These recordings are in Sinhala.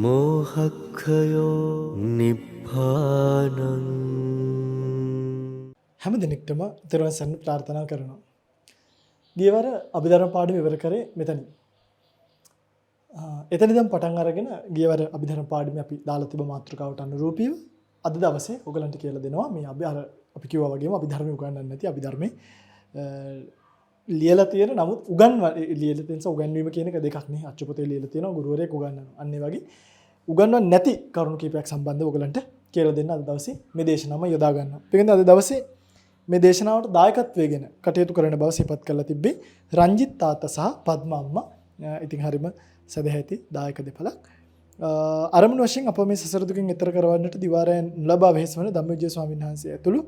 මෝහක්ඛයෝ නිබ්බානං. හැම දිනෙකටම තෙරුවන් සරණ ප්‍රාර්ථනා කරනවා. ගියවර අභිධර්ම පාඩම ඉවර කරේ මෙතනින්. එතන ඉඳන් පටන් අරගෙන ගියවර අභිධර්ම පාඩමේ අපි දාලා තිබ්බ මාතෘකාවට අනුරූපීව අද දවසේ ඔයගලන්ට කියලා දෙනවා මේ අපි අර අපි කිව්වා වගේම අභිධර්ම උගන්වන්නේ නැති අභිධර්මේ ලියලා තියෙන නමුත් උගන්ව ලියලා තියෙන නිසා උගන්වීම කියන එක දෙකක් නේ. අච්චු පොතේ ලියලා තියෙනවා ගුරුවරයෙක් උගන්වනවා. අන්න ඒ වගේ උගන්වන්නේ නැති කරුණු කීපයක් සම්බන්ධව ඔයගලන්ට කියලා දෙන්න අද දවසේ මේ දේශනාව යොදා ගන්නවා. පිළිගන්න අද දවසේ මේ දේශනාවට දායකත්වය ගැන කටයුතු කරන බව සිහිපත් කරලා තිබ්බේ රංජිත් තාත්තා සහ පද්ම අම්මා. ඉතින් හරිම සදැහැති දායක දෙපළක්. අරමුණු වශයෙන් අප මේ සසර දුකින් එතර කරවන්නට දිවාරයන් නොලබා වෙහෙස වන ධම්මවිජය ස්වාමීන් වහන්සේ ඇතුළු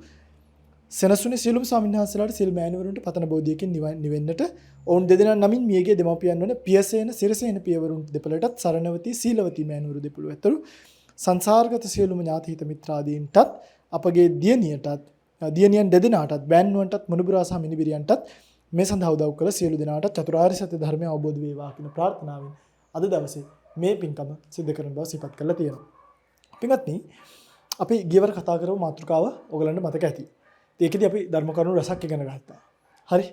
සෙනසුනේ සියලුම ස්වාමීන් වහන්සේලාට සියලු මෑණිවරුන්ට පතන බෝධියකින් නිවෙන්නට ඔවුන් දෙදෙනා නමින් මියගිය දෙමව්පියන් වන පියසේන සිරසේන පියවරුන් දෙපළටත් සරණවති සීලවති මෑණිවරු දෙපළු ඇතුළු සංසාරගත සියලුම ඥාති හිත මිත්‍රාදීන්ටත් අපගේ දියණියටත් දියණියන් දෙදෙනාටත් බෑන්නුවන්ටත් මුණුබුරා සහ මිනිබිරියන්ටත් මේ සඳහා උදව් කළ සියලු දෙනාටත් චතුරාර්ය සත්‍ය ධර්මය අවබෝධ වේවා කියන ප්‍රාර්ථනාවෙන් අද දවසේ මේ පින්කම සිද්ධ කරන බව සිහිපත් කරලා තියෙනවා. පින්වත්නි, අපි ගියවර කතා කරපු මාතෘකාව ඔයගලන්ට මතක ඇති. ඒකෙදි අපි ධර්ම කරුණු රසක් ඉගෙන ගත්තා. හරි.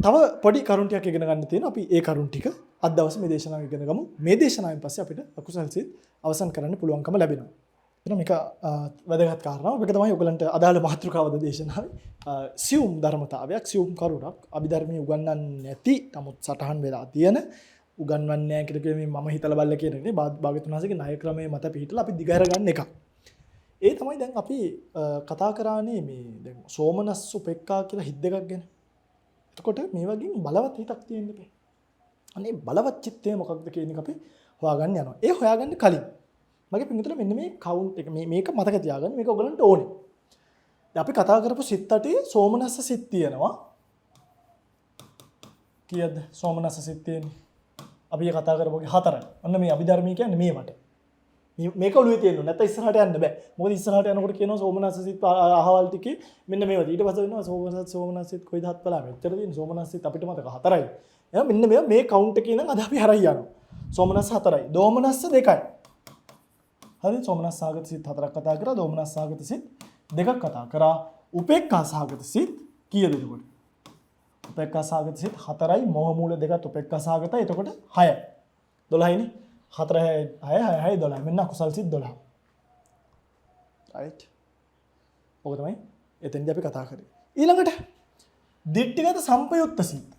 තව පොඩි කරුණු ටිකක් ඉගෙන ගන්න තියෙනවා. අපි ඒ කරුණු ටික අද දවසේ මේ දේශනාව ඉගෙන ගමු. මේ දේශනාවෙන් පස්සේ අපිට අකුසල් සිත් අවසන් කරන්න පුළුවන්කම ලැබෙනවා. එතන මේක වැදගත් කාරණාවක්. මේක තමයි ඔයගලන්ට අදාළ මාතෘකාව අද දේශනාවේ. සියුම් ධර්මතාවයක්, සියුම් කරුණක්. අභිධර්මයේ උගන්වන්නේ නැති නමුත් සටහන් වෙලා තියෙන උගන්වන්නේ නැහැ කියලා කිව්වේ මම හිතලා බලලා කියන එක නේ. භාග්‍යවතුන් වහන්සේගේ ණය ක්‍රමයේ මත පිහිටලා අපි දිගහැර ගන්න එකක්. ඒ තමයි දැන් අපි කතා කරානේ මේ දැන් සෝමනස්ස උපේක්ඛා කියලා හිත් දෙකක් ගැන. එතකොට මේ වගේ බලවත් හිතක් තියෙන්න එපා. අනේ බලවත් චිත්තය මොකක්ද කියන එක අපි හොයාගන්න යනවා. ඒ හොයාගන්න කලින් මගේ පින්විතලා මෙන්න මේ කවුන්ට් එක මේක මතක තියාගන්න. මේක ඔයගලන්ට ඕනේ. දැන් අපි කතා කරපු සිත් අටේ සෝමනස්ස සිත් තියෙනවා. කීයද සෝමනස්ස සිත් තියෙන්නේ? අපි ඒ කතා කරපු වගේ හතරයි. ඔන්න මේ අභිධර්මී කියන්නේ මේවට. මේක ඔළුවේ තියෙන්න ඕනේ. නැත්නම් ඉස්සරහට යන්න බෑ. මොකද ඉස්සරහට යනකොට කියනවා සෝමනස්ස සිත් අහවල් ටිකේ මෙන්න මේවා. ඊට පස්සේ වෙනවා සෝමනස්ස සිත් කොයිද හත් බලා මෙච්චර තියෙන සෝමනස්ස සිත් අපිට මතක හතරයි. එහෙනම් මෙන්න මේවා මේ කවුන්ට් එකේ ඉඳන් අද අපි හරයි යනවා. සෝමනස්ස හතරයි. දෝමනස්ස දෙකයි. හරි, සෝමනස්ස සහගත සිත් හතරක් කතා කරා. දෝමනස්ස සහගත සිත් දෙකක් කතා කරා. උපේක්ඛා සහගත සිත් කීයද එතකොට? උපේක්ඛා සහගත සිත් හතරයි. මෝහ මූල දෙකත් උපේක්ඛා සහගතයි. එතකොට හයයි. 12යිනේ. 4 6 6 6 12. මෙන්න අකුසල් සිත් 12. රයිට්. ඔක තමයි එතෙන්දී අපි කතා කරේ. ඊළඟට දිට්ඨිගත සම්පයුක්ත සිත්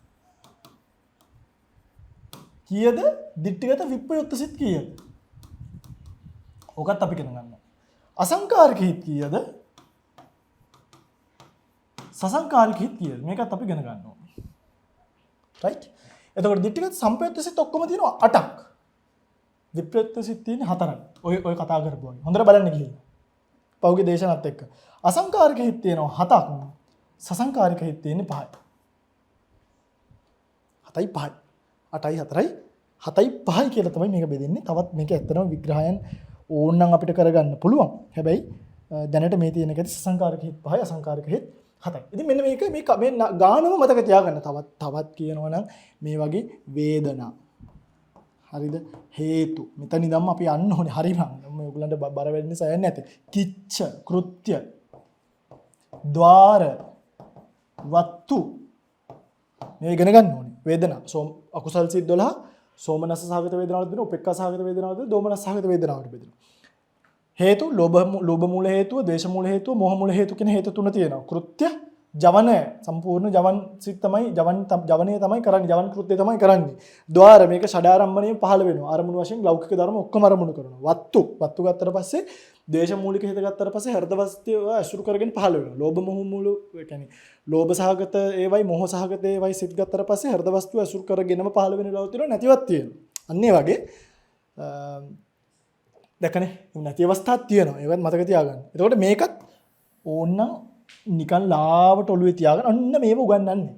කීයද? දිට්ඨිගත විප්පයුක්ත සිත් කීයද? ඔකත් අපි ඉගෙන ගන්නවා. අසංකාරික හිත් කීයද? සසංකාරික හිත් කීයද? මේකත් අපි ඉගෙන ගන්නවා. රයිට්. එතකොට දිට්ඨිගත සම්පයුක්ත සිත් ඔක්කොම තියෙනවා 8ක්. විප්‍රයුක්ත සිත් තියෙන්නේ 4යි. ඔය කතා කරපුවා වගේ. හොඳට බලන්න ගිහින්. පහුගිය දේශනත් එක්ක. අසංකාරික හිත් තියෙනවා 7ක්. සසංකාරික හිත් තියෙන්නේ 5යි. 7යි 5යි. 8යි 4යි 7යි 5යි කියලා තමයි මේක බෙදෙන්නේ. තවත් මේක ඇත්තටම විග්‍රහයන් ඕනනම් අපිට කරගන්න පුළුවන්. හැබැයි දැනට මේ තියෙන එකදී සසංකාරික හිත් 5යි අසංකාරික හිත් 7යි. ඉතින් මෙන්න මේක මේ ගානම මතක තියාගන්න. තවත් කියනවා නම් මේ වගේ වේදනා. හරිද? හේතු. මෙතන ඉඳන්ම අපි යන්න ඕනේ. හරි මං. මේ ඔයගලන්ට බර වැඩි නිසා යන්නේ නැති. කිච්ඡ, කෘත්‍ය, ద్వාර, වත්තු. මේ ඉගෙන ගන්න ඕනේ. වේදනා. අකුසල් සිත් 12 සෝමනස්ස සහගත වේදනාවට බෙදෙනවා, උපේක්ඛා සහගත වේදනාවට බෙදෙනවා, දෝමනස්ස සහගත වේදනාවට බෙදෙනවා. හේතු ලෝභ මූල හේතුව, ද්වේෂ මූල හේතුව, මෝහ මූල හේතු කියන හේතු තුන තියෙනවා. කෘත්‍ය ජවනය, සම්පූර්ණ ජවන් සිත් තමයි, ජවනය තමයි කරන්නේ, ජවන් කෘත්‍ය තමයි කරන්නේ. ద్వාර මේක ෂඩාරම්මණයෙන් පහළ වෙනවා. අරමුණු වශයෙන් ලෞකික ධර්ම ඔක්කොම අරමුණු කරනවා. වත්තු ගත්තට පස්සේ ද්වේෂ මූලික හිත ගත්තට පස්සේ හෘද වස්තුව ඇසුරු කරගෙන පහළ වෙනවා. ලෝභ මොහ මූල, ඒ කියන්නේ ලෝභ සහගත ඒවයි මොහ සහගත ඒවයි සිත් ගත්තට පස්සේ හෘද වස්තුව ඇසුරු කරගෙනම පහළ වෙන ලෝභ තියෙනවා, නැතිවත් තියෙනවා. අන්න ඒ වගේ දැකනේ නැති අවස්ථාවක් තියෙනවා. ඒවත් මතක තියාගන්න. එතකොට මේකත් ඕන්නම් නිකන් ලාවට ඔළුවේ තියාගෙන අන්න මේව උගන්වන්නේ.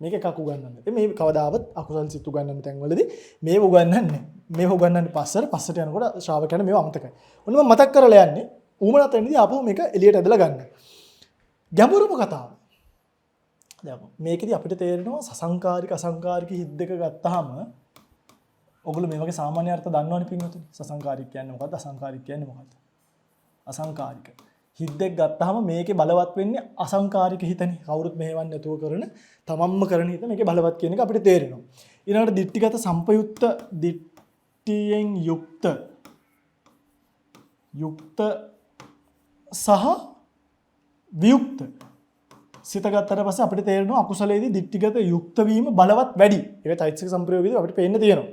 මේක එකක් උගන්වන්නේ. ඉතින් මේ කවදාවත් අකුසල් සිත් උගන්වන්න තැන්වලදී මේව උගන්වන්නේ. මේව උගන්වන්නේ පස්සට යනකොට ශ්‍රාවකයන් මේව අමතකයි. ඔන්න මම මතක් කරලා යන්නේ. ඌමනා තැනදී ආපහු මේක එළියට ඇදලා ගන්න. ගැඹුරුම කතාව. දැන් මේකෙදි අපිට තේරෙනවා සසංකාරික අසංකාරික හිත් දෙක ගත්තාම ඔගොල්ලෝ මේ වගේ සාමාන්‍ය අර්ථ දන්නවනේ පින්වතුනි. සසංකාරික කියන්නේ මොකද්ද? අසංකාරික කියන්නේ මොකද්ද? අසංකාරික. හිත් දෙක ගත්තාම මේකේ බලවත් වෙන්නේ අසංකාරික හිතනේ. කවුරුත් මෙහෙවන්නේ නැතුව කරන තමන්ම කරන හිත මේකේ බලවත් කියන එක අපිට තේරෙනවා. ඊළඟට දිට්ඨිගත සම්පයුක්ත දිට්ඨියෙන් යුක්ත යුක්ත සහ වියුක්ත සිත ගත්තට පස්සේ අපිට තේරෙනවා අකුසලයේදී දිට්ඨිගත යුක්ත වීම බලවත් වැඩි. ඒක චෛතසික සංප්‍රයෝගයේදී අපිට පේන්න තියෙනවා.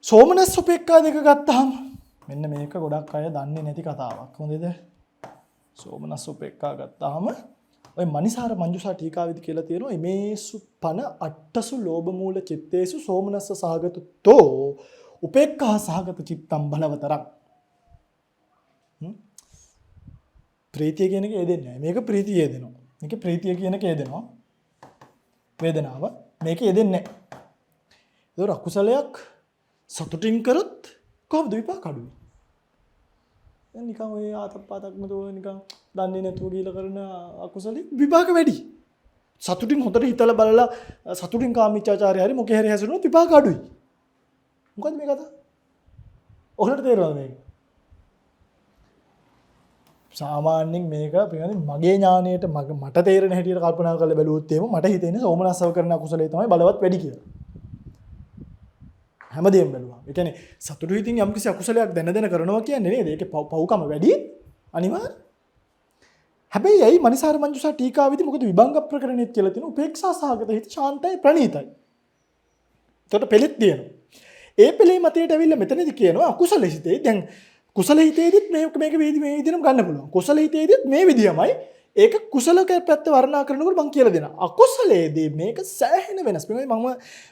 සෝමනස් උපේක්ඛා දෙක ගත්තාම මෙන්න මේක ගොඩක් අය දන්නේ නැති කතාවක්. හොඳද? සෝමනස් උපේක්ඛා ගත්තාම ඔය මනිසාර මංජුසා ටීකාවේදී කියලා තියෙනවා ඉමේසු පන අට්ඨසු ලෝභ මූල චිත්තේසු සෝමනස්ස සහගත තෝ උපේක්ඛා සහගත චිත්තම් බලවතරං. ප්‍රීතිය කියන එක යෙදෙන්නේ නැහැ. මේක ප්‍රීතිය යෙදෙනවා. මේක ප්‍රීතිය කියන එක යෙදෙනවා. වේදනාව මේක යෙදෙන්නේ නැහැ. ඒතකොට අකුසලයක් සතුටින් කරොත් කොහොමද විපාක අඩු වෙන්නේ? දැන් නිකන් ඔය ආතප්පාතක් නතුව නිකන් දන්නේ නැතුව ගිහලා කරන අකුසලෙ විපාක වැඩි. සතුටින් හොඳට හිතලා බලලා සතුටින් කාමීච්ඡාචාරය හරි මොකේ හරි හැසිරුණොත් විපාක අඩුයි. මොකද්ද මේ කතාව? ඔයාලට තේරෙනවද මේක? සාමාන්‍යයෙන් මේක පිළිබඳ මගේ ඥාණයට මට තේරෙන හැටියට කල්පනා කරලා බැලුවොත් එහෙම මට හිතෙන්නේ සෝමනස්සව කරන අකුසලයේ තමයි බලවත් වැඩි කියලා. හැමදේම බැලුවා. ඒ කියන්නේ සතුටු හිතින් යම්කිසි අකුසලයක් දැන දැන කරනවා කියන්නේ නේද? ඒකේ පව්කම වැඩි අනිවාර්ය. හැබැයි ඇයි මනිසාර මංජුසා ටීකාවේදී මොකද විභංග ප්‍රකරණෙත් කියලා තියෙන උපේක්ෂා සහගත හිත ශාන්තයි ප්‍රණීතයි. එතකොට පෙළෙත් තියෙනවා. ඒ පෙළේ මතයට ඇවිල්ලා මෙතනදි කියනවා අකුසල හිතේ දැන් කුසල හිතේදීත් මේක මේක මේ විදිහටම ගන්න පුළුවන්. කුසල හිතේදීත් මේ විදියමයි. ඒක කුසල පැත්ත වර්ණනා කරනකොට මං කියලා දෙනවා. අකුසලයේදී මේක සෑහෙන වෙනස්. මේක මම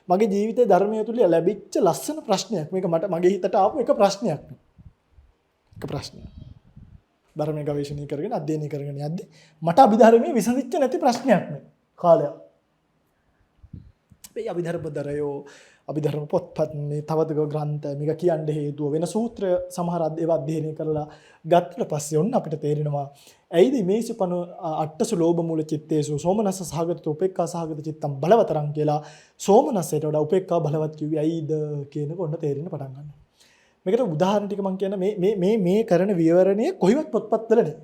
මගේ ජීවිතේ ධර්මය තුල ලැබිච්ච ලස්සන ප්‍රශ්නයක්. මේක මට මගේ හිතට ආපු එක ප්‍රශ්නයක්. එක ප්‍රශ්නයක්. ධර්මයේ ගවේෂණය කරගෙන අධ්‍යයනය කරගෙන යද්දි මට අභිධර්මයේ විසඳිච්ච නැති ප්‍රශ්නයක් මේ කාලයක්. මේ අභිධර්ම දරයෝ අභිධර්ම පොත්පත් මේ තවද ග්‍රන්ථ මේක කියන්න හේතුව වෙන සූත්‍ර සමහර ඒවා අධ්‍යයනය කරලා ගත්තට පස්සේ ඔන්න අපිට තේරෙනවා ඇයිද මේසු පන අට්ඨසු ලෝභ මූල චිත්තේසු සෝමනස්ස සහගත උපේක්ඛා සහගත චිත්තම් බලවතරං කියලා සෝමනස්සයට වඩා උපේක්ඛා බලවත් කිව්වේ ඇයිද කියනක ඔන්න තේරෙන්න පටන් ගන්නවා. මේකට උදාහරණ ටික මම කියන මේ මේ මේ මේ කරන විවරණය කොයිවත් පොත්පත්වල නෑ.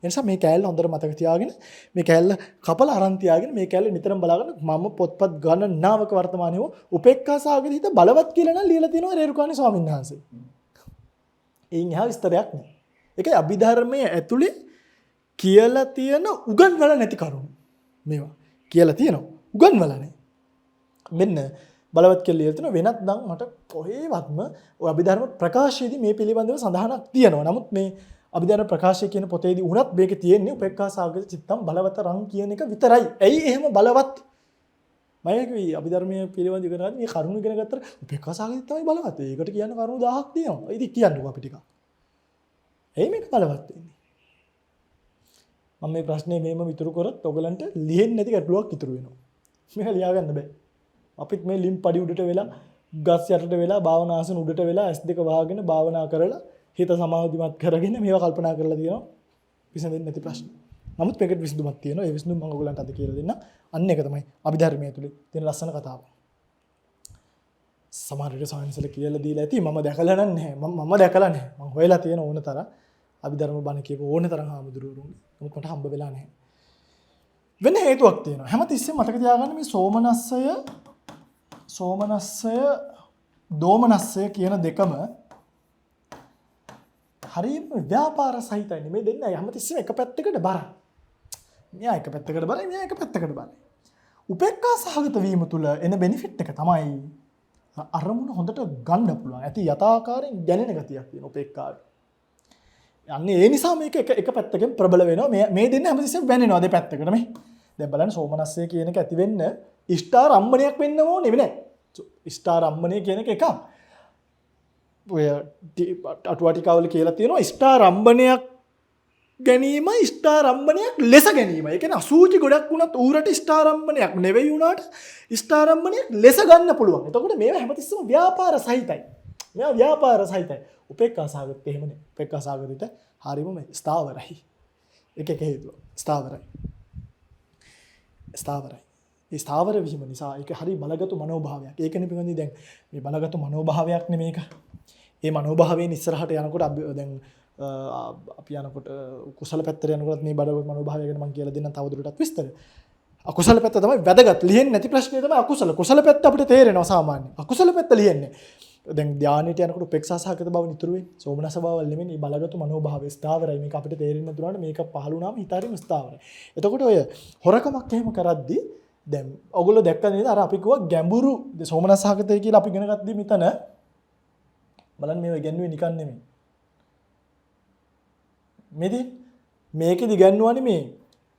ඒ නිසා මේ කෑල්ල හොඳට මතක තියාගෙන මේ කෑල්ල කපලා අරන් තියාගෙන මේ කෑල්ල නිතරම බලාගන්න මම පොත්පත් ගණනාවක වර්තමානයේ උපේක්ඛා සහගත හිත බලවත් කියලා නම් ලියලා තියෙනවා රේරුකාණේ ස්වාමීන් වහන්සේ. එයින් එහා විස්තරයක් නෑ. ඒකයි අභිධර්මයේ ඇතුලේ කියලා තියෙන උගන්වලා නැති කරුණු. මේවා කියලා තියෙනවා උගන්වලා නෑ. මෙන්න බලවත් කියලා ලියලා තියෙනවා. වෙනත් නම් මට කොහේවත්ම ඔය අභිධර්ම ප්‍රකාශයේදී මේ පිළිබඳව සඳහනක් තියෙනවා. නමුත් මේ අභිධර්ම ප්‍රකාශය කියන පොතේදී වුණත් මේකේ තියෙන්නේ උපේක්ඛා සහගත චිත්තම් බලවත රං කියන එක විතරයි. ඇයි එහෙම බලවත්? මම කිව්වේ අභිධර්මයේ පිළිබඳව ඉගෙන ගන්න මේ කරුණු ඉගෙන ගත්තට උපේක්ඛා සහගත තමයි බලවත්. ඒකට කියන්න කරුණු 1000ක් තියෙනවා. ඉතින් කියන්නකෝ අපි ටිකක්. ඇයි මේක බලවත් වෙන්නේ? මම මේ ප්‍රශ්නේ මෙහෙම ඉතුරු කරොත් ඔයගලන්ට ලියෙන්නේ නැති ගැටලුවක් ඉතුරු වෙනවා. මේක ලියා ගන්න බෑ. අපිත් මේ ලිම් පඩි උඩට වෙලා ගස් යටට වෙලා භාවනා ආසන උඩට වෙලා ඇස් දෙක වහගෙන භාවනා කරලා හිත සමාධිමත් කරගෙන මේවා කල්පනා කරලා තියෙනවා විසඳෙන්නේ නැති ප්‍රශ්න. නමුත් මේකට විසඳුමක් තියෙනවා. ඒ විසඳුම මම ඔයගලන්ට අද කියලා දෙන්නම්. අන්න ඒක තමයි අභිධර්මයේ තුල තියෙන ලස්සන කතාව. සමහර විට සායන්සල කියලා දීලා ඇති. මම දැකලා නැහැ. මම දැකලා නැහැ. මම හොයලා තියෙන ඕන තරම් අභිධර්ම බණ කියපු ඕන තරම් හාමුදුරුවරුන්ගේ. නමුත් මට හම්බ වෙලා නැහැ. වෙන හේතුවක් තියෙනවා. හැමතිස්සෙම මතක තියාගන්න මේ සෝමනස්සය දෝමනස්සය කියන දෙකම හරියම ව්‍යාපාර සහිතයි. මේ දෙන්න හැමතිස්සෙම එක පැත්තකට බරයි. මෙයා එක පැත්තකට බරයි, මෙයා එක පැත්තකට බරයි. උපේක්ඛා සහගත වීම තුළ එන බෙනිෆිට් එක තමයි අරමුණ හොඳට ගන්න පුළුවන්. ඇති යථාකාරයෙන් දැනෙන ගතියක් තියෙන උපේක්ඛාවේ. අන්න ඒ නිසා මේක එක පැත්තකින් ප්‍රබල වෙනවා. මේ දෙන්න හැමතිස්සෙම වැනෙනවා දෙපැත්තකට මේ. දැන් බලන්න සෝමනස්සය කියන එක ඇති වෙන්න ඉෂ්ඨාරම්මණයක් වෙන්න ඕනේ නේ. ඉෂ්ඨාරම්මණය කියන එක එකක්. ඔය අටුවා ටිකවල කියලා තියෙනවා ඉෂ්ඨාරම්මණයක් ගැනීම ඉෂ්ඨාරම්මණයක් ලෙස ගැනීම. ඒ කියන්නේ අසූචි ගොඩක් වුණත් ඌරට ඉෂ්ඨාරම්මණයක් නෙවෙයි වුණාට ඉෂ්ඨාරම්මණයක් ලෙස ගන්න පුළුවන්. එතකොට මේවා හැමතිස්සෙම ව්‍යාපාර සහිතයි. මේවා ව්‍යාපාර සහිතයි. උපේක්ඛා සහගත එහෙම නෙවෙයි. උපේක්ඛා සහගතට හරිම මේ ස්ථාවරයි. එක එක හේතුව. ස්ථාවරයි. ස්ථාවරයි. ඒ ස්ථාවර වීම නිසා ඒක හරි බලගතු මනෝභාවයක්. ඒකනේ පින්වත්නි දැන් මේ බලගතු මනෝභාවයක් නේ මේක. ඒ මනෝභාවයෙන් ඉස්සරහට යනකොට දැන් අපි යනකොට කුසල පැත්තට යනකොටත් මේ බලගතු මනෝභාවය ගැන මම කියලා දෙන්නම් තවදුරටත් විස්තර. අකුසල පැත්ත තමයි වැදගත්. ලියෙන්නේ නැති ප්‍රශ්නේ තමයි අකුසල. කුසල පැත්ත අපිට තේරෙනවා සාමාන්‍යයෙන්. අකුසල පැත්ත ලියෙන්නේ. දැන් ධානයට යනකොට උපේක්ෂා සහගත බව නිතර වෙන්නේ. සෝමනස බවල් නෙමෙයි මේ බලගතු මනෝභාවය ස්ථාවරයි. මේක අපිට තේරෙන්නේ නැතුණාට මේක පහළ වුණාම හිත හරිම ස්ථාවරයි. එතකොට ඔය හොරකමක් එහෙම කරද්දී දැන් ඔයගොල්ලෝ දැක්ක නේද අර අපි කිව්වා ගැඹුරු සෝමනස සහගතයි කියලා අපි ඉගෙන ගත්තී මෙතන බලන්න මේව ඉගැන්නුවේ නිකන් නෙමෙයි. මේදී මේකෙදි ඉගැන්නුවානේ මේ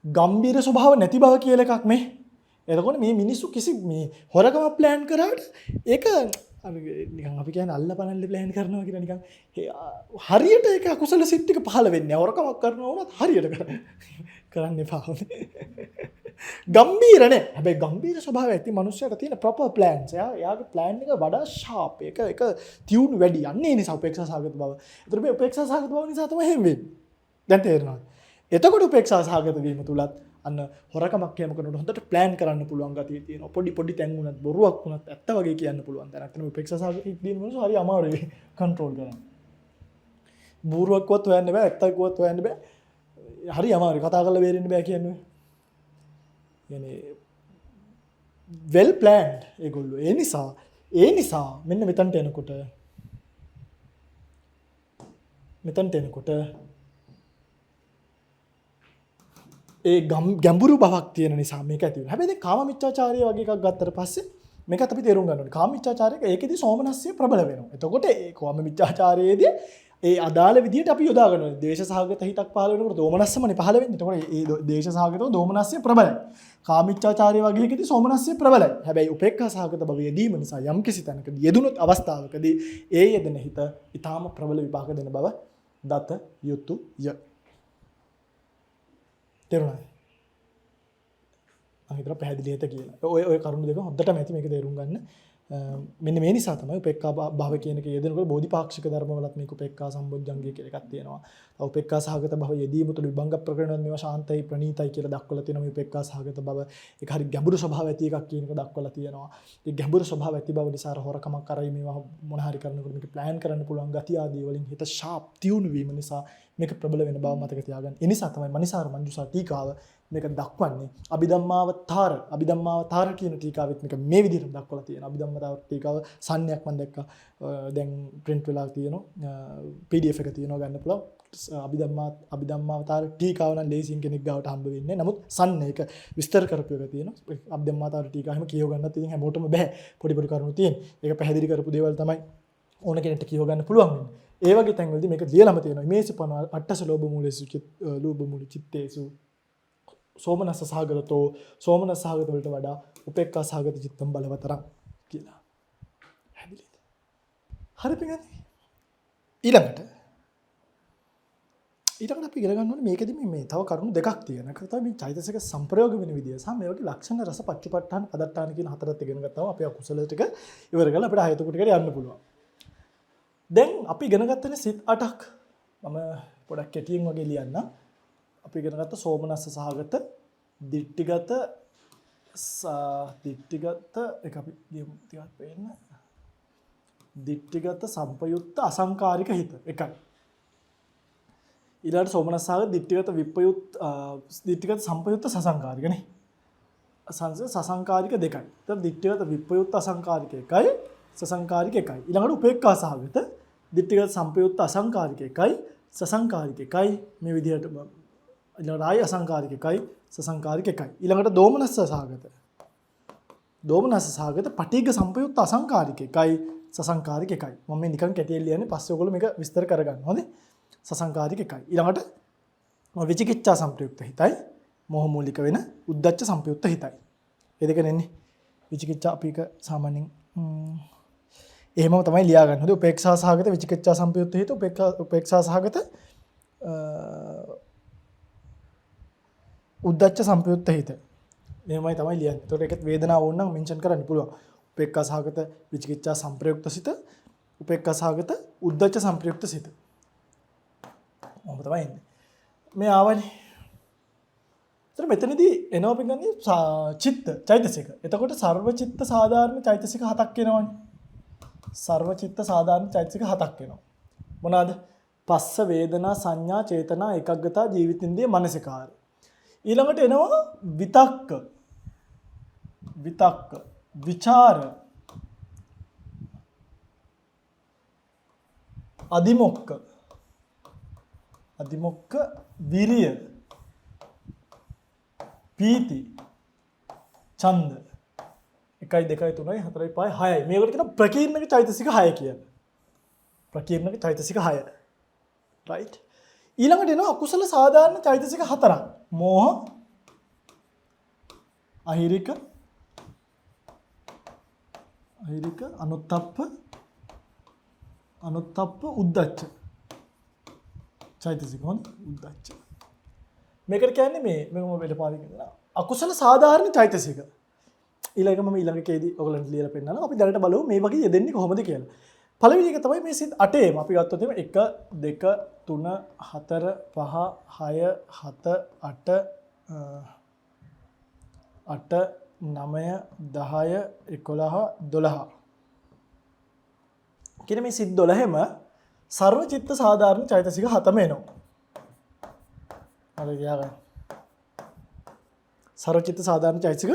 ගම්බීර ස්වභාව නැති බව කියලා එකක් මේ. එතකොට මේ මිනිස්සු කිසි මේ හොරකම ප්ලෑන් කරාට ඒක නිකන් අපි කියන්නේ අල්ල පනල්ල ප්ලෑන් කරනවා කියලා නිකන් හරියට ඒක අකුසල සිත් ටික පහළ වෙන්නේ නැහැ. හොරකමක් කරනවා වුණත් හරියට කරන්න එපා. ගම්බීර නෑ. හැබැයි ගම්බීර ස්වභාවය ඇති මනුස්සයාට තියෙන ප්‍රොපර් ප්ලෑන්ස්. එයාගේ ප්ලෑන් එක වඩා ෂාප්. ඒක තියුණු වැඩි. අන්න ඒ නිසා උපේක්ෂා සහගත බව. ඒතර මේ උපේක්ෂා සහගත බව නිසා තමයි එහෙම වෙන්නේ. දැන් තේරෙනවද? එතකොට උපේක්ෂා සහගත වීම තුලත් අන්න හොරකමක් එහෙම කරනකොට හොඳට ප්ලෑන් කරන්න පුළුවන් ගතිය තියෙනවා. පොඩි පොඩි තැන් වුණත් බොරුවක් වුණත් ඇත්ත වගේ කියන්න පුළුවන්. දැන් අතන උපේක්ෂා සහගත හිත තියෙන මිනිස්සු හරි අමාරුයි කන්ට්‍රෝල් කරන්න. බොරුවක්වත් හොයන්න බෑ, ඇත්තක්වත් හොයන්න බෑ. හරි අමාරුයි කතා කරලා බේරෙන්න බෑ කියන්නේ. يعني වෙල් ප්ලෑන්ඩ් ඒගොල්ලෝ. ඒ නිසා මෙන්න මෙතනට එනකොට ඒ ගැඹුරු බවක් තියෙන නිසා මේක ඇති වෙනවා. හැබැයි දැන් කාම මිච්ඡාචාරය වගේ එකක් ගත්තට පස්සේ මේකත් අපි තේරුම් ගන්න ඕනේ. කාම මිච්ඡාචාරයක ඒකෙදි සෝමනස්සය ප්‍රබල වෙනවා. එතකොට ඒ කාම මිච්ඡාචාරයේදී ඒ අදාළ විදිහට අපි යොදා ගන්න ඕනේ. ද්වේෂ සහගත හිතක් පහළ වෙනකොට දෝමනස්සමනේ පහළ වෙන්නේ. එතකොට ඒ ද්වේෂ සහගතව දෝමනස්සය ප්‍රබලයි. කාම මිච්ඡාචාරය වගේ එකේදී සෝමනස්සය ප්‍රබලයි. හැබැයි උපේක්ඛා සහගත බව යෙදීම නිසා යම් කිසි තැනකදී යෙදුනොත් අවස්ථාවකදී ඒ යෙදෙන හිත ඊටාම ප්‍රබල විපාක දෙන බව දත යුතුය. තේරුණාද? මම හිතනවා පැහැදිලි ඇත කියලා. ඔය ඔය කරුණු දෙක හොඳටම ඇති මේක තේරුම් ගන්න. මෙන්න මේ නිසා තමයි උපේක්ඛා භාව කියන එක යෙදෙනකොට බෝධිපාක්ෂික ධර්ම වලත් මේක උපේක්ඛා සම්බොජ්ජංගය කියලා එකක් තියෙනවා. තව උපේක්ඛා සහගත භව යෙදීම තුළ විභංග ප්‍රකරණවත් මේවා ශාන්තයි ප්‍රණීතයි කියලා දක්වලා තියෙනවා. මේ උපේක්ඛා සහගත භව ඒක හරි ගැඹුරු ස්වභාව ඇති එකක් කියන එක දක්වලා තියෙනවා. ඒ ගැඹුරු ස්වභාව ඇති බව නිසා අර හොරකමක් කරයි මේවා මොන හරි කරනකොට මේක ප්ලෑන් කරන්න පුළුවන් ගතිය ආදී වලින් හිත ෂාප් තියුණු වීම නිසා මේක ප්‍රබල වෙන බව මතක තියාගන්න. ඒ නිසා තමයි මනිසාර මංජුසා ටීකාව මේක දක්වන්නේ. අභිධම්මාවතාර අභිධම්මාවතාර කියන ටීකාවෙත් මේක මේ විදිහට දක්වලා තියෙනවා. අභිධම්මාවතාර ටීකාව සන්නයක් මම දැක්කා. දැන් ප්‍රින්ට් වෙලා තියෙනවා. PDF එක තියෙනවා ගන්න පුළුවන්. අභිධම්මාවතාර ටීකාව නම් ලේසියෙන් කෙනෙක් ගාවට හම්බ වෙන්නේ නැහැ. නමුත් සන්න එක විස්තර කරපු එක තියෙනවා. අභිධම්මාවතාර ටීකාව එහෙම කියව ගන්නත් ඉතින් හැමෝටම බෑ. පොඩි පොඩි කරුණු තියෙන. ඒක පැහැදිලි කරපු දේවල් තමයි ඕන කෙනෙක්ට කියව ගන්න පුළුවන් වෙන්නේ. ඒ වගේ තැන්වලදී මේක ලියලම තියෙනවා. මේසු පන අට්ඨස ලෝභ මූලේසු ලෝභ මූල චිත්තේසු සෝමනස්ස සහගතෝ සෝමනස්ස සහගත වලට වඩා උපේක්ඛා සහගත චිත්තම් බලවතරං කියලා. පැහැදිලිද? හරි පින්වත්නි. ඊළඟට ඊළඟට අපි ඉගෙන ගන්න ඕනේ මේකෙදි මේ තව කරුණු දෙකක් තියෙනවා. එකක් තමයි මේ චෛතසික සංප්‍රයෝග වෙන විදිය සහ මේ වගේ ලක්ෂණ රස පච්චුපට්ඨාන පදට්ඨාන කියන හතරත් ඉගෙන ගත්තාම අපි අකුසල ටික ඉවර කරලා අපිට හයතුක ටිකට යන්න පුළුවන්. දැන් අපි ඉගෙන ගත්තනේ සිත් 8ක්. මම පොඩක් කෙටියෙන් වගේ ලියන්නම්. අපි ඉගෙන ගත්ත සෝමනස්ස සහගත, දිට්ඨිගත, දිට්ඨිගත එක අපි ලියමු ටිකක් පේන්න. දිට්ඨිගත සම්පයුත්ත අසංකාරික හිත එකයි. ඊළඟට සෝමනස්ස සහගත දිට්ඨිගත විප්පයුත් දිට්ඨිගත සම්පයුත්ත සසංකාරික නේ. සසංකාරික දෙකයි. එතකොට දිට්ඨිගත විප්පයුත්ත අසංකාරික එකයි, සසංකාරික එකයි. ඊළඟට උපේක්ඛා සහගත දිට්ඨිගත සම්පයුත්ත අසංකාරික එකයි, සසංකාරික එකයි. මේ විදිහට ඊළඟට ආයි අසංකාරික එකයි, සසංකාරික එකයි. ඊළඟට දෝමනස්ස සහගත. දෝමනස්ස සහගත පටිඝ සම්පයුත්ත අසංකාරික එකයි, සසංකාරික එකයි. මම මේ නිකන් කැටියෙන් ලියන්නේ පස්සේ ඔයගොල්ලෝ මේක විස්තර කරගන්න. හොඳේ? සසංකාරික එකයි. ඊළඟට විචිකිච්ඡා සම්ප්‍රයුක්ත හිතයි, මෝහ මූලික වෙන උද්ධච්ච සම්පයුක්ත හිතයි. ඒ දෙක නෙන්නේ. විචිකිච්ඡා අපි එක සාමාන්‍යයෙන් එහෙමම තමයි ලියා ගන්න. හොඳේ උපේක්ෂා සහගත විචිකිච්ඡා සම්පයුක්ත හිත, උපේක්ෂා සහගත උද්ධච්ච සම්පයුක්ත හිත. එහෙමයි තමයි ලියන්නේ. ඒතකොට ඒකත් වේදනාව ඕන නම් මෙන්ෂන් කරන්න පුළුවන්. උපේක්ඛා සහගත විචිකිච්ඡා සම්ප්‍රයුක්ත සිත, උපේක්ඛා සහගත උද්ධච්ච සම්ප්‍රයුක්ත සිත. ඔහොම තමයි එන්නේ. මේ ආවනේ. ඒතර මෙතනදී එනවා පින්වත්නි චිත්ත චෛතසික. එතකොට සර්ව චිත්ත සාධාරණ චෛතසික 7ක් එනවනේ. සර්ව චිත්ත සාධාරණ චෛතසික 7ක් එනවා. මොනවාද? පස්ස වේදනා සංඥා චේතනා ඒකග්ගතා ජීවිතින්ද්‍රිය මනසිකාර. ඊළඟට එනවා විතක්ක. විතක්ක, විචාර, අදිමොක්ක, අදිමොක්ක, විරිය, පීති, ඡන්ද. 1 2 3 4 5 6යි. මේකට කියනවා ප්‍රකීර්ණක චෛතසික 6 කියලා. ප්‍රකීර්ණක චෛතසික 6. රයිට්. ඊළඟට එනවා අකුසල සාධාරණ චෛතසික 4ක්. මෝහ, අහිරික, අහිරික, අනුත්තප්ප, අනුත්තප්ප, උද්දච්ච. චෛතසික හොඳ උද්දච්ච. මේකට කියන්නේ මේ මම වෙල පාවිච්චි කරනවා. අකුසල සාධාරණ චෛතසික. ඊළඟ මම ඊළඟ එකේදී ඔයගොල්ලන්ට ලියලා පෙන්නනවා. අපි දැනට බලමු මේ වගේ යෙදෙන්නේ කොහොමද කියලා. පළවෙනි එක තමයි මේ සිත් 8ේම අපි ගත්තොත් එහෙම 1 2 3 4 5 6 7 8 8 9 10 11 12 කියන මේ සිත් 12ෙම සර්ව චිත්ත සාධාරණ චෛතසික 7ම එනවා. හරි තියාගන්න. සර්ව චිත්ත සාධාරණ චෛතසික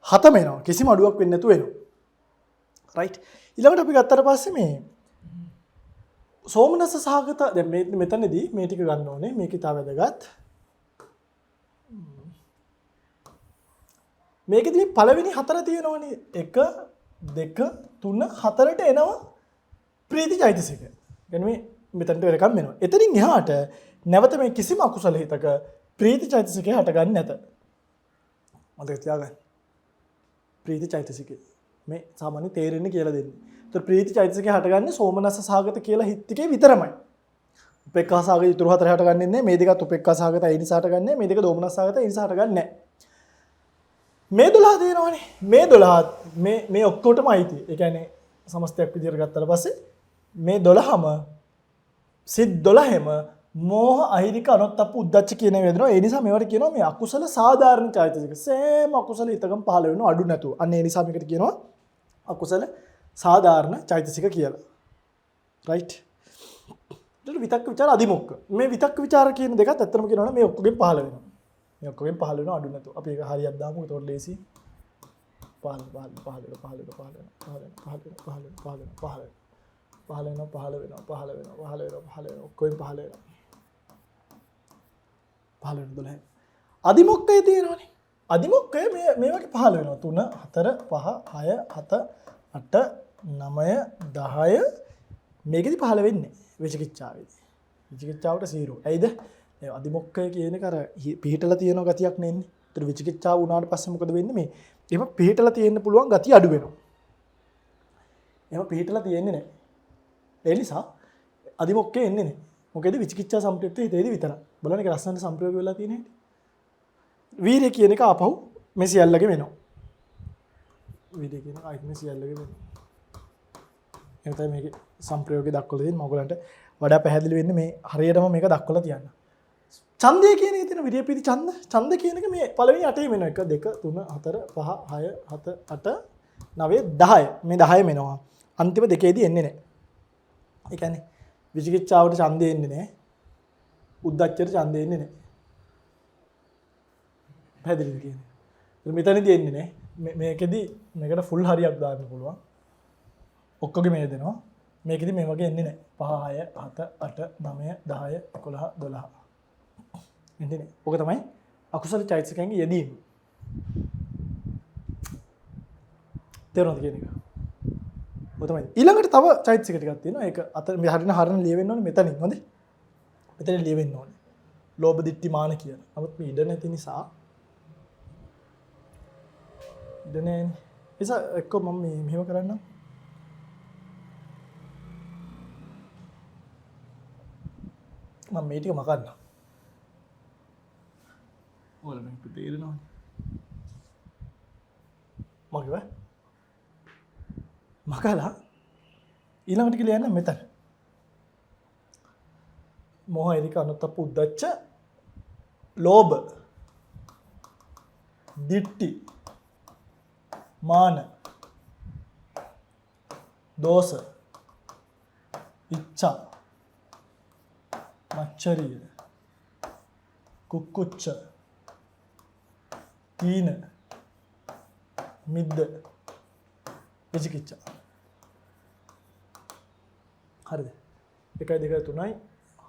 7ම එනවා. කිසිම අඩුවක් වෙන්නේ නැතුව එනවා. රයිට්. ඊළඟට අපි ගත්තට පස්සේ මේ සෝමනස්ස සහගත දැන් මේ මෙතනදී මේ ටික ගන්න ඕනේ. මේක ඉතා වැදගත්. මේකෙදි මේ පළවෙනි 4 තියෙනවනේ. 1 2 3 4ට එනවා ප්‍රීති චෛතසික. يعني මේ මෙතනට වෙනකම් එනවා. එතනින් එහාට නැවත මේ කිසිම අකුසල හිතක ප්‍රීති චෛතසිකය හටගන්නේ නැත. මතක තියාගන්න. ප්‍රීති චෛතසිකය මේ සාමාන්‍ය තේරෙන්නේ කියලා දෙන්නේ. ඒතර ප්‍රීති චෛතසිකය හටගන්නේ සෝමනස්ස සහගත කියලා හිත් ටිකේ විතරමයි. උපේක්ඛා සහගත ඉතුරු හතර හටගන්නේ නැහැ. මේ දෙකත් උපේක්ඛා සහගත ඒ නිසා හටගන්නේ නැහැ. මේ දෙක දෝමනස්ස සහගත ඒ නිසා හටගන්නේ නැහැ. මේ 12 තියෙනවනේ. මේ 12 මේ ඔක්කොටම අයිති. ඒ කියන්නේ සමස්තයක් විදියට ගත්තට පස්සේ මේ 12ම සිත් 12ෙම මෝහ අහිරික අනොත්තප්ප උද්දච්ච කියන ඒවා දෙනවා. ඒ නිසා මේවට කියනවා මේ අකුසල සාධාරණ චෛතසික. සෑම අකුසල හිතකම පහළ වෙනවා අඩු නැතුව. අන්න ඒ නිසා මේකට කියනවා අකුසල සාධාරණ චෛතසික කියලා. රයිට්. ඊට විතක්ක විචාර අදිමොක්ක. මේ විතක්ක විචාර කියන දෙකත් ඇත්තටම කියනවා නම් මේ ඔක්කොගෙන් පහළ වෙනවා. මේ ඔක්කොගෙන් පහළ වෙනවා අඩු නැතුව. අපි ඒක හරියක් දාමු. ඒතකොට ලේසි. පහළ පහළ පහළ පහළ පහළ පහළ පහළ පහළ පහළ පහළ පහළ වෙනවා පහළ වෙනවා පහළ වෙනවා පහළ වෙනවා පහළ වෙනවා ඔක්කොම පහළ වෙනවා. පහළ වෙන 12. අදිමොක්කය තියෙනවනේ. අදිමොක්කය මේ වගේ පහළ වෙනවා. 3 4 5 6 7 8 9 10 මේකෙදි පහළ වෙන්නේ විචිකිච්ඡාවේදී. විචිකිච්ඡාවට 0. ඇයිද? මේ අදිමොක්කය කියන එක අර පිහිටලා තියෙන ගතියක් නෙන්නේ. ඒතර විචිකිච්ඡාව වුණාට පස්සේ මොකද වෙන්නේ? මේ එහෙම පිහිටලා තියෙන්න පුළුවන් ගතිය අඩු වෙනවා. එහෙම පිහිටලා තියෙන්නේ නැහැ. ඒ නිසා අදිමොක්කේ එන්නේ නැහැ. මොකද විචිකිච්ඡා සම්ප්‍රයුක්ත හිතේදී විතරයි. බලන්න ඒක ලස්සනට සම්ප්‍රයෝග වෙලා තියෙන හැටි. වීරිය කියන එක ආපහු මේ සියල්ලගෙම එනවා. වීරිය කියන එක ආයෙත් මේ සියල්ලගෙම එනවා. එහෙම තමයි මේකේ සම්ප්‍රයෝගය දක්වලා තියෙන්නේ. මම ඔයගලන්ට වඩා පැහැදිලි වෙන්නේ මේ හරියටම මේක දක්වලා තියන්න. ඡන්දය කියන එක තියෙන විරිය පීති ඡන්ද. ඡන්ද කියන එක මේ පළවෙනි අටේම එනවා. 1 2 3 4 5 6 7 8 9 10. මේ 10ම එනවා. අන්තිම දෙකේදී එන්නේ නැහැ. ඒ කියන්නේ විචිකිච්ඡාවට ඡන්දය එන්නේ නැහැ. උද්දච්චයට ඡන්දය එන්නේ නැහැ. පැහැදිලිද කියන්නේ? මෙතනදී එන්නේ නැහැ. මේකෙදි මේකට ෆුල් හරියක් දාන්න පුළුවන්. ඔක්කොගෙම දෙනවා. මේකෙදි මේ වගේ එන්නේ නැහැ. 5 6 7 8 9 10 11 12 එන්නේ නැහැ. ඔක තමයි අකුසල චෛතසිකයන්ගේ යෙදීම. තේරුණාද කියන එක? ඔය තමයි. ඊළඟට තව චෛතසික ටිකක් තියෙනවා. ඒක අත මේ හරින හරින ලියවෙන්න ඕනේ මෙතනින්. හොඳේ. මෙතනින් ලියවෙන්න ඕනේ. ලෝභ දිට්ඨි මාන කියලා. නමුත් මේ ඉඩ නැති නිසා ඉඩ නෑනේ. නිසා එක්ක මම මේ මෙහෙම කරන්නම්. මම මේ ටික මකන්නම්. ඔයාලා මේක තේරෙනවනේ. මගේ මකලා ඊළඟට කියලා යන්න මෙතන. මෝහ එරික අනුත්තප්ප උද්දච්ච ලෝභ දිට්ඨි, මාන, දෝෂ, ඉච්ඡා, මච්චරිය, කුක්කුච්ච, තීන මිද්ද, විචිකිච්ඡා. හරිද? 1 2 3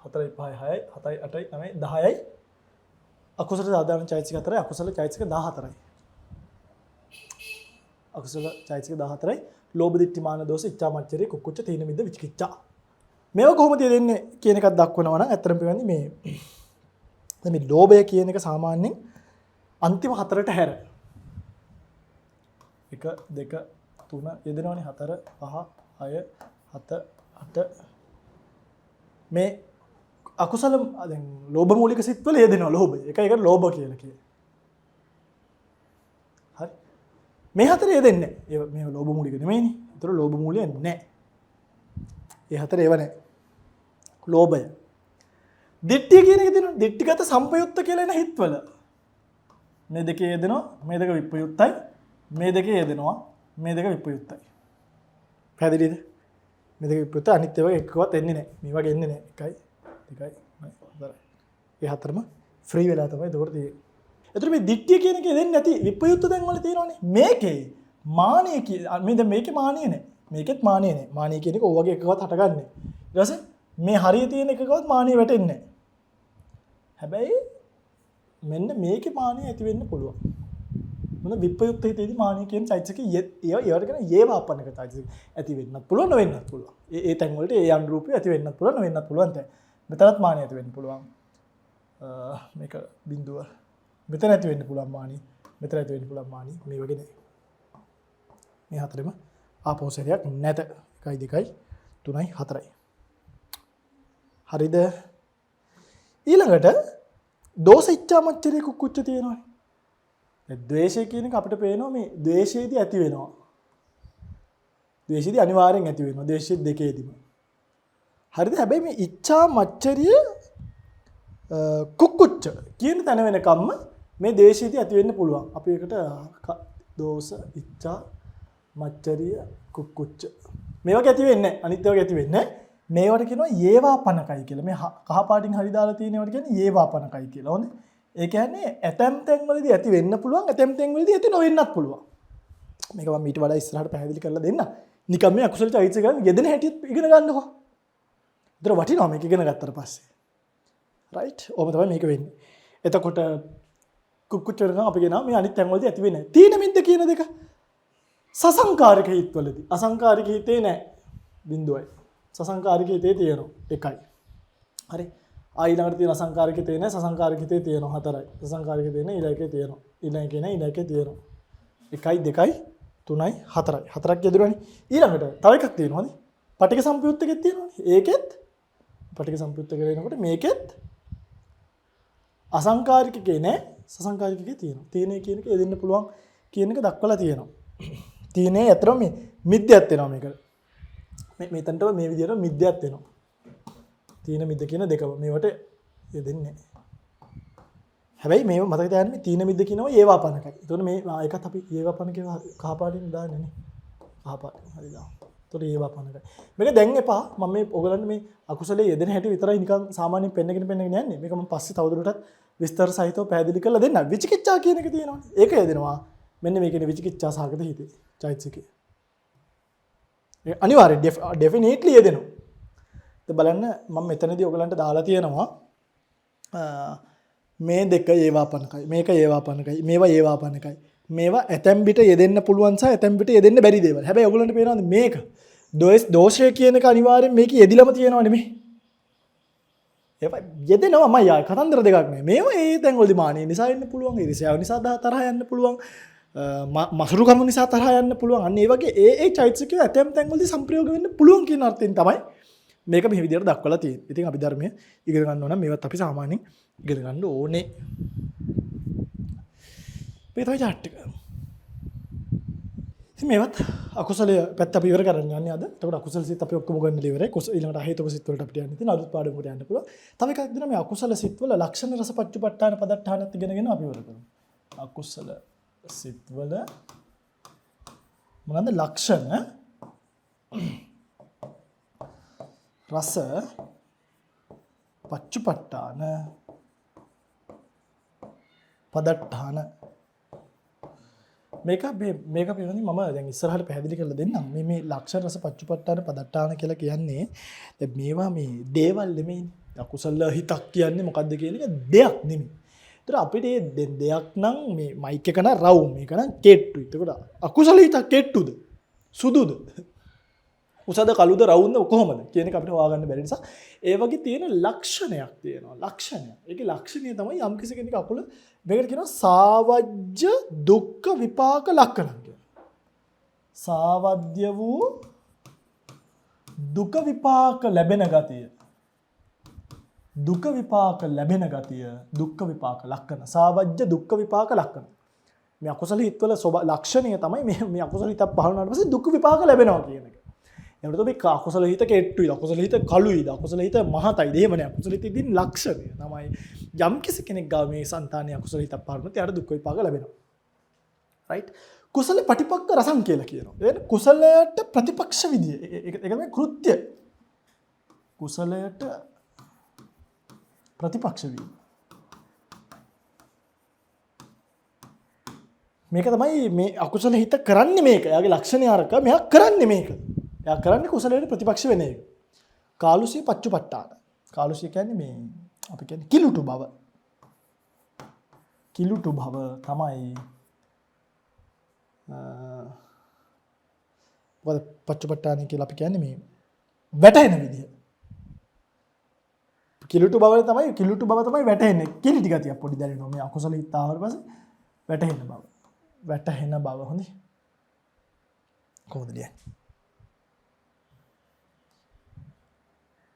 4 5 6 7 8 9 10යි. අකුසල සාධාරණ චෛතසික 4යි, අකුසල චෛතසික 14යි. අකුසල චෛතසික 14යි. ලෝභ, දිට්ඨි, මාන, දෝෂ, ඉච්ඡා, මච්චරිය, කුක්කුච්ච, තීන මිද්ද, විචිකිච්ඡා. මේවා කොහොමද යෙදෙන්නේ කියන එකක් දක්වනවා නම් ඇත්තටම පිළිගන්නේ මේ දැන් මේ ලෝභය කියන එක සාමාන්‍යයෙන් අන්තිම හතරට හැර 1 2 3 යෙදෙනවනේ. 4 5 6 7 8 මේ අකුසල දැන් ලෝභ මූලික සිත්වල යෙදෙනවා ලෝභය. එක එකට ලෝභ කියලා කියනවා. හරි. මේ හතර යෙදෙන්නේ නැහැ. ඒ මේ ලෝභ මූලික නෙමෙයිනේ. ඒතර ලෝභ මූලිය නැහැ. ඒ හතර ඒව නැහැ. ලෝභය. දිට්ඨිය කියන එක තියෙනවා. දිට්ඨිගත සම්පයුක්ත කියලා එන හිත්වල. මේ දෙකේ යෙදෙනවා. මේ දෙක විප්‍රයුක්තයි. මේ දෙකේ යෙදෙනවා. මේ දෙක විප්‍රයුක්තයි. පැහැදිලිද? මේ දෙක විප්‍රයුක්ත, අනිත් ඒවා එකකවත් එන්නේ නැහැ. මේ වගේ එන්නේ නැහැ. 1 2 3 4. ඒ හතරම ෆ්‍රී වෙලා තමයි එතකොට තියෙන්නේ. එතකොට මේ දිට්ඨිය කියන එක දෙන්නේ නැති විප්‍රයුක්ත තැන් වල තියෙනවනේ. මේකේ මානය මේ දැන් මේකේ මානිය නෑ. මේකෙත් මානිය නෑ. මානිය කියන එක ඔය වගේ එකකවත් හටගන්නේ නෑ. ඊට පස්සේ මේ හරිය තියෙන එකකවත් මානිය වැටෙන්නේ නෑ. හැබැයි මෙන්න මේකේ මානිය ඇති වෙන්න පුළුවන්. මොන විප්‍රයුක්ත හිතේදී මානිය කියන චෛතසිකය ඒවට කියන ඒවාපන්නක චෛතසික ඇති වෙන්නත් පුළුවන්, නොවෙන්නත් පුළුවන්. ඒ ඒ තැන් වලට ඒ අනුරූපය ඇති වෙන්නත් පුළුවන්, නොවෙන්නත් පුළුවන් තැන්. මෙතනත් මානිය ඇති වෙන්න පුළුවන්. මේක බිඳුව. මෙතන ඇති වෙන්න පුළුවන් මානිය. මෙතන ඇති වෙන්න පුළුවන් මානිය. මේ වගේ නෑ. මේ හතරෙම ආපහු සැරයක් නැත. 1 2 3 4යි. හරිද? ඊළඟට දෝෂ, ඉච්ඡා, මච්චරිය, කුක්කුච්ච තියෙනවනේ. දැන් ද්වේෂය කියන එක අපිට පේනවා මේ ද්වේෂයේදී ඇති වෙනවා. ද්වේෂයේදී අනිවාර්යෙන් ඇති වෙනවා. ද්වේෂය දෙකේදීම. හරිද? හැබැයි මේ ඉච්ඡා, මච්චරිය, කුක්කුච්ච කියන තැන වෙනකම්ම මේ ද්වේෂයේදී ඇති වෙන්න පුළුවන්. අපි ඒකට දෝෂ, ඉච්ඡා, මච්චරිය, කුක්කුච්ච මේ වගේ ඇති වෙන්නේ නැහැ. අනිත් ඒවා ඇති වෙන්නේ නැහැ. මේවට කියනවා යේවා පනකයි කියලා. මේ කහ පාටින් හරි දාලා තියෙන ඒවට කියන්නේ යේවා පනකයි කියලා. හොඳේ. ඒ කියන්නේ ඇතැම් තැන්වලදී ඇති වෙන්න පුළුවන්, ඇතැම් තැන්වලදී ඇති නොවෙන්නත් පුළුවන්. මේක මම ඊට වඩා ඉස්සරහට පැහැදිලි කරලා දෙන්න. නිකන් මේ අකුසල චෛතසික ගන්න යෙදෙන හැටිත් ඉගෙන ගන්නකෝ. ඒතර වටිනවා මේක ඉගෙන ගත්තට පස්සේ. රයිට්. ඔහොම තමයි මේක වෙන්නේ. එතකොට කුක්කුච්ච වෙනකන් අපි කියනවා මේ අනිත් තැන්වලදී ඇති වෙන්නේ නැහැ. තීන මිද්ද කියන දෙක සසංකාරික හිත්වලදී. අසංකාරික හිතේ නෑ. බිඳුවයි. සසංකාරික හිතේ තියෙනවා 1යි. හරි. ආ ඊළඟට තියෙන අසංකාරික හිතේ නෑ, සසංකාරික හිතේ තියෙනවා 4යි. සසංකාරික හිතේ නෑ, ඊළඟ එකේ තියෙනවා. ඊළඟ එකේ නෑ, ඊළඟ එකේ තියෙනවා. 1යි 2යි 3යි 4යි. 4ක් යෙදුණානේ. ඊළඟට තව එකක් තියෙනවා නේ. පටික සම්පයුක්ත එකක් තියෙනවානේ. ඒකෙත් පටික සම්පයුක්ත කරනකොට මේකෙත් අසංකාරික එකේ නෑ, සසංකාරික එකේ තියෙනවා. තීනේ කියන එක යෙදෙන්න පුළුවන් කියන එක දක්වලා තියෙනවා. තීනේ ඇත්තටම මේ මිද්දයක් වෙනවා මේකට. මේ මෙතනට මේ විදියට මිද්දයක් වෙනවා. තීන මිද්ද කියන දෙකම මේවට යෙදෙන්නේ නෑ. හැබැයි මේව මතක තියාගන්න මේ තීන මිද්ද කියනවා ඒවා පනකයි. එතකොට මේ ඒකත් අපි ඒවා පනකේ කහ පාටින් දාන්නේ නේ. කහ පාටින් හරි දාමු. එතකොට ඒවා පනකයි. මේක දැන් එපා. මම මේ ඔයගලන්ට මේ අකුසලයේ යෙදෙන හැටි විතරයි නිකන් සාමාන්‍යයෙන් පෙන්නගෙන පෙන්නගෙන යන්නේ. මේක මම පස්සේ තවදුරටත් විස්තර සහිතව පැහැදිලි කරලා දෙන්නම්. විචිකිච්ඡා කියන එක තියෙනවනේ. ඒක යෙදෙනවා. මෙන්න මේකනේ විචිකිච්ඡා සහගත හිතේ චෛතසිකය. ඒ අනිවාර්යෙන් ඩෙෆිනිට්ලි යෙදෙනවා. ඉතින් බලන්න මම මෙතනදී ඔයගලන්ට දාලා තියෙනවා මේ දෙක ඒවා පනකයි, මේක ඒවා පනකයි, මේවා ඒවා පනකයි. මේවා ඇතැම් විට යෙදෙන්න පුළුවන් සහ ඇතැම් විට යෙදෙන්න බැරි දේවල්. හැබැයි ඔයගලන්ට පේනවාද මේක දෝෂය කියන එක අනිවාර්යෙන් මේක යෙදිලම තියෙනව නෙමෙයි. ඒවා යෙදෙනවා මම යා කතන්දර දෙකක් නෙමෙයි. මේවා ඒ තැන් වලදී මානිය නිසා එන්න පුළුවන්, ඊර්ෂ්‍යාව නිසා තරහ යන්න පුළුවන්, මසුරුකම නිසා තරහ යන්න පුළුවන්. අන්න ඒ වගේ ඒ ඒ චෛතසිකය ඇතැම් තැන් වලදී සංප්‍රයෝග වෙන්න පුළුවන් කියන අර්ථයෙන් තමයි මේක මේ විදිහට දක්වලා තියෙන්නේ. ඉතින් අපි ධර්මය ඉගෙන ගන්න ඕන නම් මේවත් අපි සාමාන්‍යයෙන් ඉගෙන ගන්න ඕනේ. මේ තමයි චාට් එක. ඉතින් මේවත් අකුසලය පැත්ත අපි ඉවර කරන්න යන්නේ අද. එතකොට අකුසල සිත් අපි ඔක්කොම ගන්න ඉවරයි. කුස ඊළඟට අහේතුක සිත් වලට අපිට යන්න තියෙන අලුත් පාඩමකට යන්න පුළුවන්. තව එකක් දෙනවා මේ අකුසල සිත් වල ලක්ෂණ රස පච්චුපට්ඨාන පදට්ඨානත් ඉගෙනගෙන අපි ඉවර කරමු. අකුසල සිත්වල මොනවාද ලක්ෂණ රස පච්චුපට්ඨාන පදට්ඨාන. මේක මේක පිළිබඳව මම දැන් ඉස්සරහට පැහැදිලි කරලා දෙන්නම්. මේ මේ ලක්ෂණ රස පච්චුපට්ඨාන පදට්ඨාන කියලා කියන්නේ දැන් මේවා මේ දේවල් නෙමෙයිනේ. අකුසල හිතක් කියන්නේ මොකද්ද කියන එක දෙයක් නෙමෙයි. ඒතර අපිට මේ දෙයක් නම් මේ මයික් එක නම් රවුම්, මේක නම් කෙට්ටුයි. එතකොට අකුසල හිතක් කෙට්ටුද සුදුද උසද කළුද රවුම්ද කොහොමද කියන එක අපිට හොයාගන්න බැරි නිසා ඒ වගේ තියෙන ලක්ෂණයක් තියෙනවා. ලක්ෂණයක්. ඒකේ ලක්ෂණය තමයි යම් කිසි කෙනෙක් අකුල මේකට කියනවා සාවජ්‍ය දුක්ඛ විපාක ලක්ෂණ කියලා. සාවද්‍ය වූ දුක විපාක ලැබෙන ගතිය. දුක විපාක ලැබෙන ගතිය දුක්ඛ විපාක ලක්ෂණ. සාවජ්‍ය දුක්ඛ විපාක ලක්ෂණ. මේ අකුසල හිත්වල ලක්ෂණය තමයි මේ අකුසල හිතක් පහළ වුණාට පස්සේ දුක් විපාක ලැබෙනවා කියන එක. එහෙම නැත්නම් මේ අකුසල හිත කෙට්ටුයිද, අකුසල හිත කළුයිද, අකුසල හිත මහතයිද, එහෙම නෑ. අකුසල හිතේ තියෙන ලක්ෂණය තමයි යම් කිසි කෙනෙක් ගාව මේ సంతානයේ අකුසල හිතක් පහළ වුණොත් එයාට දුක් විපාක ලැබෙනවා. රයිට්? කුසල පටිපක්ක රසං කියලා කියනවා. ඒ කියන්නේ කුසලයට ප්‍රතිපක්ෂ විදිය. ඒක තමයි කෘත්‍ය. කුසලයට ප්‍රතිපක්ෂ වීම. මේක තමයි මේ අකුසල හිත කරන්නේ මේක. එයාගේ ලක්ෂණය අරක මෙයා කරන්නේ මේක. එයා කරන්නේ කුසලයට ප්‍රතිපක්ෂ වෙන එක. කාලුසිය පච්චුපට්ඨාන. කාලුසිය කියන්නේ මේ අපි කියන්නේ කිලුටු බව. කිලුටු බව තමයි මොකද පච්චුපට්ඨාන කියලා අපි කියන්නේ මේ වැටහෙන විදිය. කිලුටු බව තමයි, කිලුටු බව තමයි වැටහෙන්නේ. කිලිටි ගතියක් පොඩි දැනෙනවා මේ අකුසල හිත ආවට පස්සේ වැටහෙන බව. වැටහෙන බව හොඳයි. කොහොමද ලියන්නේ?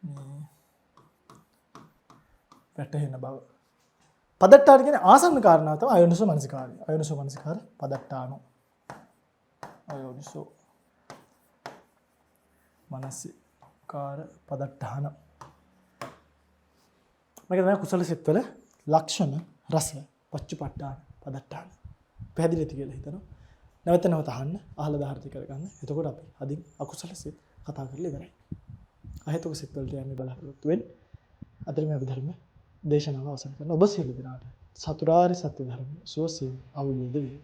මේ වැටහෙන බව. පදට්ඨාන කියන්නේ ආසන්න කාරණා තමයි අයෝනිසෝ මනසිකාරය. අයෝනිසෝ මනසිකාර පදට්ඨානෝ. අයෝනිසෝ මනසිකාර පදට්ඨාන. මේක තමයි කුසල සිත්වල ලක්ෂණ රස පච්චුපට්ඨාන පදට්ඨාන. පැහැදිලි ඇති කියලා හිතනවා. නැවත නැවත අහන්න, අහලා ධාර්ථ කරගන්න. එතකොට අපි අදින් අකුසල සිත් කතා කරලා ඉවරයි. අහේතුක සිත් වලට යන්නේ බලාපොරොත්තු වෙන්න. අද මේ අභිධර්ම දේශනාව අවසන් කරන ඔබ සියලු දෙනාට චතුරාර්ය සත්‍ය ධර්ම සුවසේ අවබෝධ වේ.